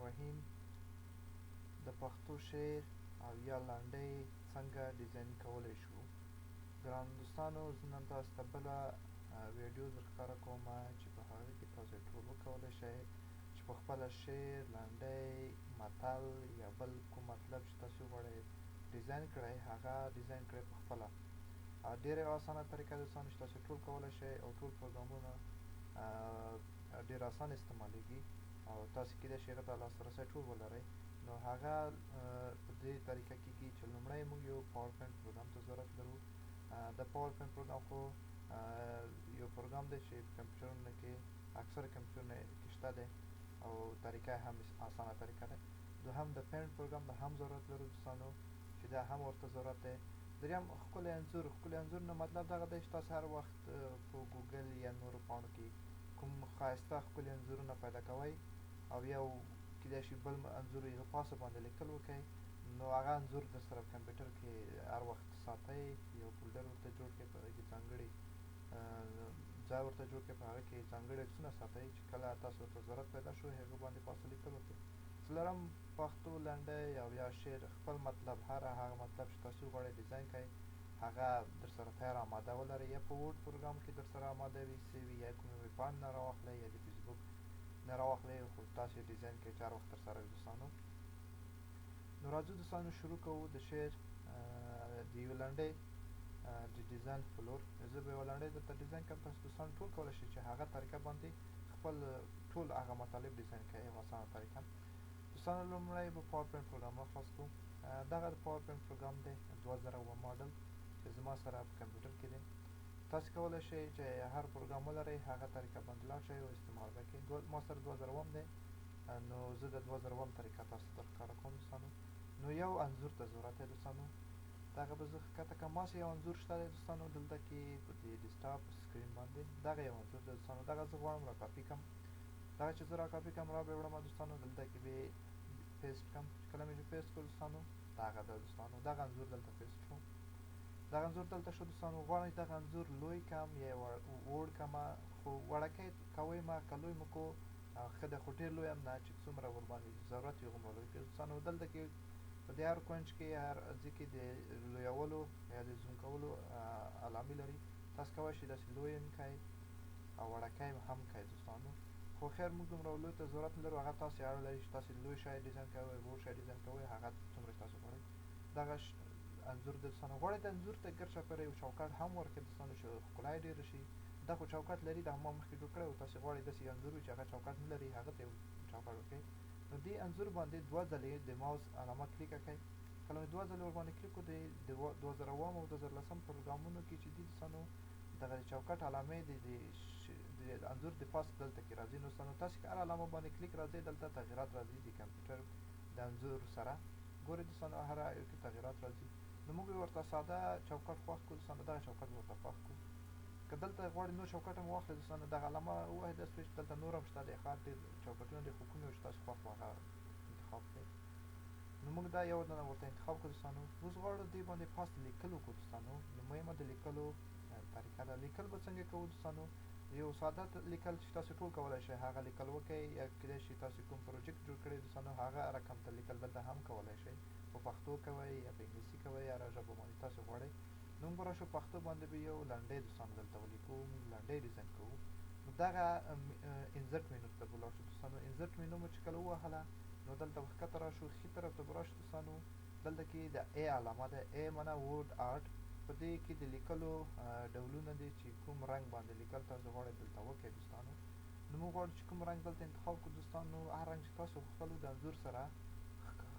الرحیم. د پښتو شعر او یا لنډۍ څنګه ډیزاین کولی شو؟ ګران دوستانو، زه نن تاسو ته بله ویډیو در ښکاره کوم چې په هغه کې تاسو ټول وکولی شئ چې په خپله شعر، لنډۍ، متل یا بل کوم مطلب چې تاسو غواړئ ډیزاین کړئ، هغه ډیزاین کړئ په خپله. ډېره یوه اسانه طریقه ده دوستانو چې تاسو ټول کولی شئ او ټول پروګرامونه ډېر اسان استعمالیږي او تاسو کیدای شئ هغه ته لاسرسی ټول ولرئ. نو هغه په دې طریقه کېږي چې لومړی موږ یو پاورپوینټ پروګرام ته ضرورت لرو. د پاورپوینټ پروګرام خو یو پروګرام دی چې کمپیوټرونو کې، اکثره کمپیوټرونو کې شته دی او طریقه هم اسانه طریقه ده. دوهم د پینټ پروګرام ته هم ضرورت لرو دوستانو چې دا هم ورته ضرورت دی. دریم ښکلی انځور. ښکلی انځور نه مطلب دغه دی چې تاسو هر وخت په ګوګل یا نورو پاڼو کې کوم ښایسته ښکلي انځورونه پیدا کوئ او یو کیدای شي بل انځور یې پاسه باندې لیکل وکړئ، نو هغه انځور در سره په کمپیوټر کې هر وخت ساتئ، یو فولډر ورته جوړ کړئ، په هغه کې ځانګړي ځای ورته جوړ کړئ، په هغه کې ځانګړي عکسونه ساتئ چې کله تاسو ورته ضرورت پیدا شو هغه باندې پاسه لیکل وکړئ. څلورم پښتو لنډۍ او یا شعر، خپل مطلب، هر هغه مطلب چې تاسو غواړئ ډیزاین کړئ هغه در سره تیار آماده ولرئ، یا په وورډ پروګرام کې در سره آماده وي، څه وي، یا کومې ویبپاڼې نه راواخلئ یا د فیسبوک نه راواخلئ، خو تاسو ډیزاین کړئ چې هر وخت در سره وي دوستانو. نو راځو دوستانو شروع کوو د شعر د یو لنډۍ د ډیزاین په لور. زه به یوه لنډۍ درته ډیزاین کړم، تاسو دوستان ټول کولی شئ چې هغه طریقه باندې خپل ټول هغه مطالب ډیزاین کړئ، یوه اسانه طریقه. دوستانو لومړی به پاورپوینټ پروګرام راخلاص کړو. دغه د پاورپوینټ پروګرام دی 2007 ماډل چې زما سره په کمپیوټر کې دی. تاسو کولی شئ چې هر پروګرام ولرئ هغه طریقه باندې لاړ شئ او استعمال به کړئ. ما سره 2007 دی، نو زه د 2007 طریقه تاسو ته ښکاره کوم دوستانو. نو یو انځور ته ضرورت دی دوستانو، دغه به زه ښکته کړم. ما سره یو انځور شته دی دوستانو، دلته کې په دې ډیسکټاپ سکرین باندې دغه یو انځور دی دوستانو. دغه زه غواړم را کاپي کړم. دغه چې زه را کاپي کړم را به یې وړم دوستانو، دلته کې به یې پیسټ کړم. چې کله مې چې پیسټ کړ دوستانو، دغه ده دوستانو، دغه انځور دلته پیسټ شو. دغه انځور دلته شو دوستانو. غواړم چې دغه انځور لوی کړم یا ووړ کړم، خو وړکی کوئ ما، که لوی مو کو ښه دی، خو ډېر لوی هم نه چې څومره ورباندې ضرورت وي هغومره لوی کړئ دوستانو. دلته کې په دې هر کونج کې هر ځای کې د لویولو یا د زوم کولو علامې لري، تاسو کولی شئ داسې لوی هم کړئ او وړکی هم کړئ دوستانو. خو خیر موږ دومره لوی ته ضرورت نه لرو، هغه تاسو اړه لري چې تاسو لوی شی ډیزاین کوئ، وړ شی ډیزاین کوئ، هغه څومره چې تاسو غواړئ. دغه انځور د دوستانو غواړئ د انځور ته ګرد چاپېره یو چوکاټ هم ورکړئ دوستانو چې ښکلا یې ډېره شي. دا خو چوکاټ لري، دا ما مخکې جوړ کړی و. تاسو غواړئ داسې انځور وي چې هغه چوکاټ نه لري، هغه ته یو چوکاټ ورکړئ. نو دې انځور باندې دوه ځلې د ماوس علامه کلیک کړئ. کله مې دوه ځلې ورباندې کلیک وکړ، د 2007 او 2010 پروګرامونو کې چې دي دوستانو دغه د چوکاټ علامې د انځور د پاس دلته کې راځي. نو دوستانو تاسو که هر علامه باندې کلیک راځي دلته تغیرات راځي د کمپیوټر د انځور سره. ګورئ دوستانو هر یو کې تغیرات راځي. نو موږ ورته ساده چوکاټ خوښ کړو دوستانو، دغه چوکاټ ورته خوښ کړو. که دلته غواړئ نور چوکاټ هم واخلئ دوستانو، دغه علامه ووهئ د سویچ، دلته نور هم شته دی، ښه ډېر چوکاټونه دي، خو کوم یو چې تاسو خوښ وو هغه انتخاب کړئ. نو موږ دا یو دنه ورته انتخاب کړو دوستانو. اوس غواړو دې باندې پاس لیکل وکړو دوستانو. نو مهمه د لیکلو طریقه ده. لیکل به څنګه کوو دوستانو؟ یو ساده لیکل چې تاسو ټول کولی شئ هغه لیکل وکړئ، یا کیدای شي تاسو کوم پروجیکټ جوړ کړئ دوستانو هغه رقم ته لیکل دلته هم کولی شئ، په پښتو کوئ یا په انګلیسي کوئ، هره ژبه باندې تاسو غواړئ. نو موږ به راشو پښتو باندې به یو لنډۍ دوستانو دلته ولیکو، موږ لنډۍ ډیزاین کوو. نو دغه انزرټ مینو ته به لاړ شو دوستانو. انزرټ مینو مو چې کله ووهله نو دلته به ښکته راشو، ښي طرف ته به راشو دوستانو. دلته کې د ای علامه ده، ای معنا ورډ آرټ. په دې کې د لیکلو ډولونه دي چې کوم رنګ باندې لیکل تاسو غواړئ دلته وکړئ دوستانو. نو موږ غواړو چې کوم رنګ دلته انتخاب کړو دوستانو. هر رنګ چې تاسو غوښتلو د انځور سره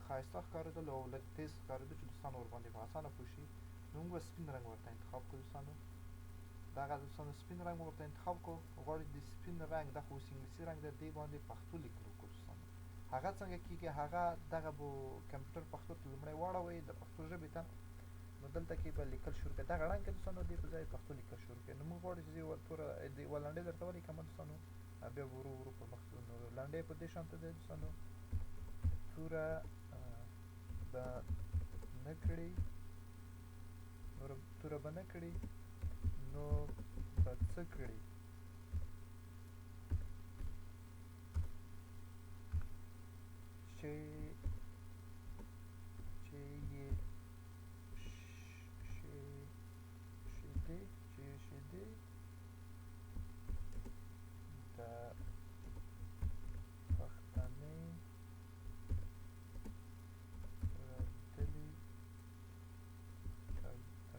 ښایسته ښکارېدلو او لږ تیز ښکارېدو چې دوستانو ورباندې په اسانه پوه شي. نو موږ به سپین رنګ ورته انتخاب کړو دوستانو. دغه دوستانو سپین رنګ ورته انتخاب کړو. غواړو د سپین رنګ، دا خو اوس انګلیسي رنګ دی، دې باندې پښتو لیکل وکړو دوستانو. هغه څنګه کېږي؟ هغه دغه به کمپیوټر پښتو ته لومړی واړوئ د پښتو ژبې ته، نو دلته کې به لیکل شروع کړئ. دغه رنګ کې دوستانو دې په ځای پښتو لیکل شروع کړئ. نو موږ غواړو چې زه یوه توره د یوه لنډۍ درته ولیکم دوستانو، بیا به ورو ورو پر مخ ځو. نو لنډۍ په دې شان ته دی دوستانو، توره به نه کړي، نور توره به نه کړي نو به څه کړي؟ چې چې یې شیدې چې شیدې د پښتنې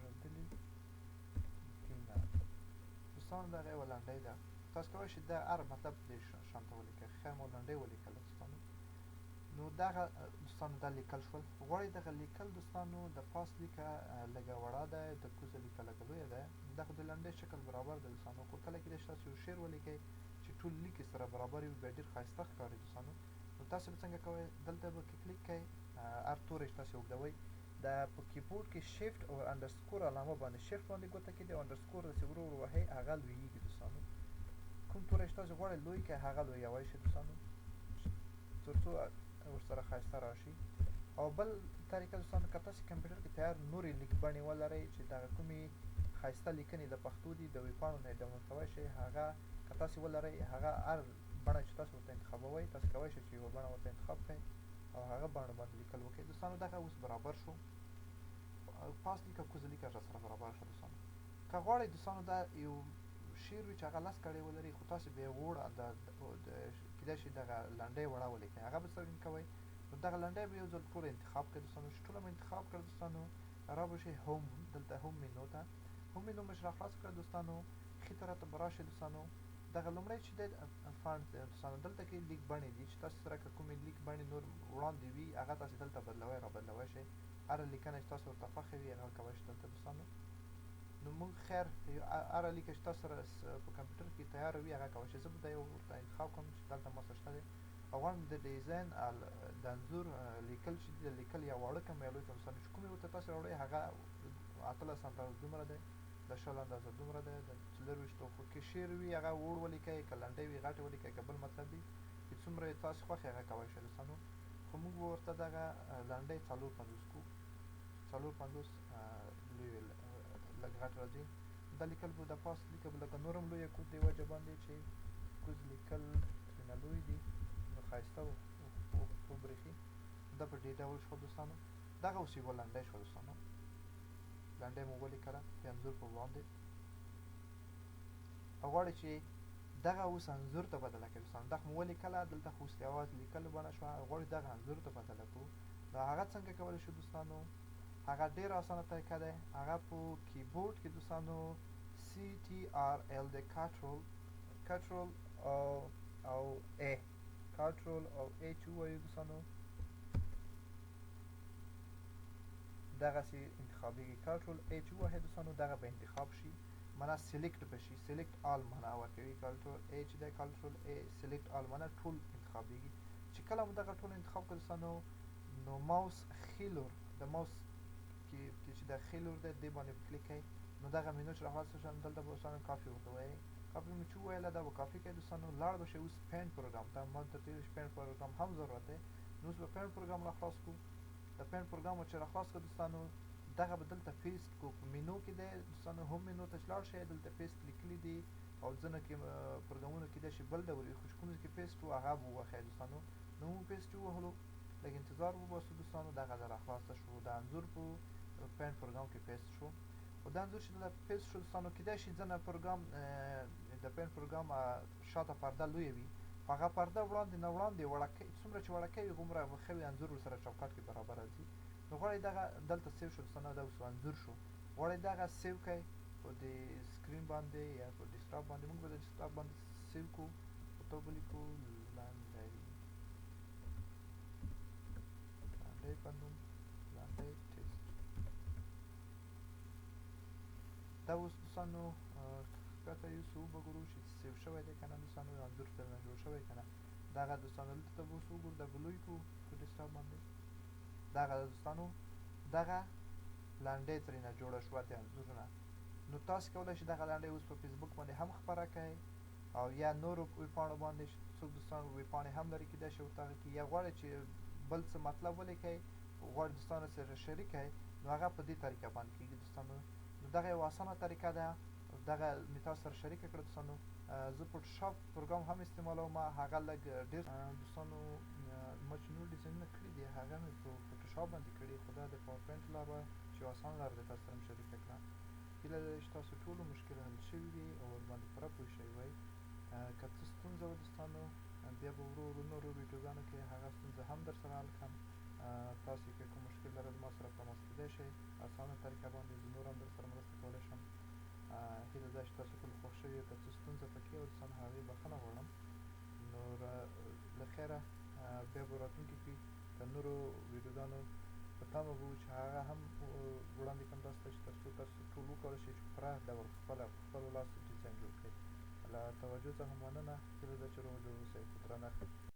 ردلي دینه. دوستانو دغه یوه لنډۍ ده، تاسو کولی شئ دا هر مطلب دې شان ته ولیکئ. خیر مو لنډۍ ولیکله دوستانو. نو دغه دوستانو دا لیکل شول. غواړئ دغه لیکل دوستانو د پاس لیکه لږه وړه ده، د کوزه لیکه لږه لویه ده، دا خو د لنډۍ شکل برابر دی دوستانو، خو کله کېدای شي تاسو یو شعر ولیکئ چې ټول لیکې سره برابر وي، بیا ډېر ښایسته ښکاري دوستانو. نو تاسو به څنګه کوئ، دلته به کې کلیک کوئ، هر توری چې تاسو اوږدوئ د په کیبورډ کې شیفټ او انډرسکور علامه باندې شیفټ باندې ګوته کېږدئ او انډرسکور داسې ورو ورو وهئ، هغه لویېږي دوستانو. کوم توری چې تاسو غواړئ لوی کړئ هغه لویولی شئ دوستانو، تر څو ورسره ښایسته راشي. او بل طریقه دوستانو، که تاسو کمپیوټر کې تیار نورې لیکبڼې ولرئ چې دغه کومې ښایسته لیکنې د پښتو دي د ویبپاڼو نه یې ډاونلوډ کولی شئ، هغه که تاسو ولرئ هغه هر بڼه چې تاسو ورته انتخابوئ تاسو کولی شئ چې یوه بڼه ورته انتخاب کړئ او هغه بڼه باندې لیکل وکړئ دوستانو. دغه اوس برابر شو، پاس لیکه کوزه لیکه را سره برابر شو دوستانو. که غواړئ دوستانو دا یو شعر وي چې هغه 10 کړۍ ولري، خو تاسو بیا وړ کېدای شي دغه لنډۍ وړه ولیکئ، هغه به څرګند کوئ. نو دغه لنډۍ به یو ځل ټوله انتخاب کړئ دوستانو. چې ټوله مو انتخاب کړه دوستانو، را به شئ هوم، دلته هوم مینو ته، هوم مینو مو چې راخلاص کړه دوستانو، ښي طرف ته به راشئ دوستانو. دغه لومړی چې دی فانټ دی دوستانو، دلته کې لیک بڼې دي چې تاسو سره که کومې لیک بڼې نور وړاندې وي هغه تاسو دلته بدلوی را بدلوی شئ. هره لیکنه چې تاسو ورته خوښه وي هغه کولی شئ دلته دوستانو. نو موږ خیر هره لیکه چې تاسو سره په کمپیوټر کې تیاره وي هغه کولی شئ. زه به دا یو ورته انتخاب کړم چې دلته ما سره شته دی، او غواړم د ډیزاین د انځور لیکل چې دي، د لیکل یا واړه کړم یا لوی کړم دوستانو. چې کومې ورته تاسو راوړئ هغه 18 اندازه دومره دی، د 20 اندازه دومره دی، د 24. خو که شعر وي هغه وړ ولیکئ، که لنډۍ وي غټې ولیکئ، که بل مطلب وي چې څومره یې تاسو خوښ هغه کولی شئ دوستانو. خو موږ به ورته دغه لنډۍ 54 کړو، 54 لوی لږ غټ راځي. دا لیکل به د پاس لیکل به لږه نور هم لویه کړو، دې وجه باندې چې کوز لیکل ترېنه لوی دي نو ښایسته وبرېښي. دا په دې ډول شو دوستانو. دغه اوس یوه لنډۍ شوه دوستانو، لنډۍ مو ولیکله د انځور په وړاندې. او غواړئ چې دغه اوس انځور ته بدله کړئ دوستانو. دغه مو ولیکله، دلته خو اوس یوازې لیکلو بڼه شوه، غواړو دغه انځور ته بدله کړو. نو هغه څنګه کولی شو دوستانو؟ هغه ډېره اسانه طریقه ده. هغه په کیبورډ کې دوستانو CTRL د کنټرول او A، کنټرول او A چې ووایو دوستانو دغسې انتخابېږي. کنټرول A چې ووهئ دوستانو دغه به انتخاب شي، معنا select به شي، select all معنا ورکوي. کنټرول A چې دی، کنټرول A select all معنا ټول انتخابېږي. چې کله مو دغه ټول انتخاب کړ دوستانو، نو ماوس ښي لور، د ماوس کې چې د ښي لور دی دې باندې کلیک کړئ، نو دغه مینو چې راخلاص شو دلته به دوستانو کافي ورته ووایئ. کافي مو چې وویله دا به کافي کوي دوستانو. لاړ به شئ اوس Paint پروګرام ته، ما درته ویل چې Paint پروګرام هم ضرورت دی، نو اوس به Paint پروګرام راخلاص کړو. د Paint پروګرام مو چې راخلاص کړو دوستانو، دغه به دلته paste کو، په مینو کې دی دوستانو، هم مینو ته چې لاړ شئ دلته paste لیکلي دي، او ځینو کې پروګرامونو کې دی چې بل ډول وي، خو چې کوم ځای کې paste و هغه به ووهئ دوستانو. نو موږ paste ووهلو، لږ انتظار وباسو دوستانو، دغه د راخلاصه شو، د انځور په Paint پروګرام کې paste شو. او دا انځور چې دلته paste شو دوستانو، کېدای شي ځینې پروګرام د Paint پروګرام شاته پرده لویه وي، خو هغه پرده وړاندې نه وړاندې وړکی، څومره چې وړکی وي هومره به ښه وي، انځور ورسره چوکاټ کې برابر راځي. نو غواړئ دغه دلته save شو دوستانو، دا اوس انځور شو. غواړئ دغه save کړئ په دې screen باندې یا په ډیسکټاپ باندې، موږ به د ډیسکټاپ باندې save کړو، ورته ولیکو لنډۍ، لنډۍ په نوم لنډۍ ټیسټ. دا اوس دوستانو ښکته یوسو وبه ګورو چې save شوی دی که نه دوستانو، انځور ترېنه جوړ شوی که نه. دغه دوستانو دلته ته به اوس وګورو، دا به لوی کړو په ډیسکټاپ باندې. دغه دوستانو دغه لنډۍ ترېنه جوړه شوه د انځورونه. نو تاسو کولی شئ دغه لنډۍ اوس په فیسبوک باندې هم خپره کړئ، او یا نورو ویبپاڼو باندې چې څوک دوستان ویبپاڼې هم لري کېدای شي ورته هغه کې، یا غواړئ چې بل څه مطلب ولیکئ، غواړئ دوستانو سره شریک کړئ، نو هغه په دې طریقه باندې کېږي دوستانو. نو دغه یوه اسانه طریقه ده، دغه مې تاسو سره شریکه کړه دوستانو. زه فوټوشاپ پروګرام هم استعمالوم، هغه لږ ډېر دوستانو. ما چې نور ډیزاینونه کړي دي هغه مې په فوټوشاپ باندې کړي، خو دا د پاورپوینټ لار وه چې یو اسانه لار ده تاسو سره مې شریکه کړه. هیله ده چې تاسو ټولو مشکل حل شوي وي او ورباندې پوره پوه شوي وئ. که څه ستونزه وه دوستانو، بیا به ورو ورو نورو ویډیوګانو کې هغه ستونزه هم در سره حل کړم. تاسو که کوم مشکل لرئ ما سره په تماس کېدای شئ، اسانه طریقه باندې زه نور هم در سره مرسته کولی شم. هیله ده چې تاسو ټول خوښ شوي، که څه ستونزه پکې وه دوستانو هغې بخښنه غواړم. نور له خیره، بیا به راتلونکي کې د نورو ویډیوګانو په تمه وو چې هغه هم وړاندې کړم تاسو ته، چې تر څو تاسو ټول وکولی شئ چې پوره ډول خپله په خپلو لاسو ډیزاین جوړ کړئ. له توجه څخه مننه، هیله ده چې روغ جوړ اوسئ. په درنښت.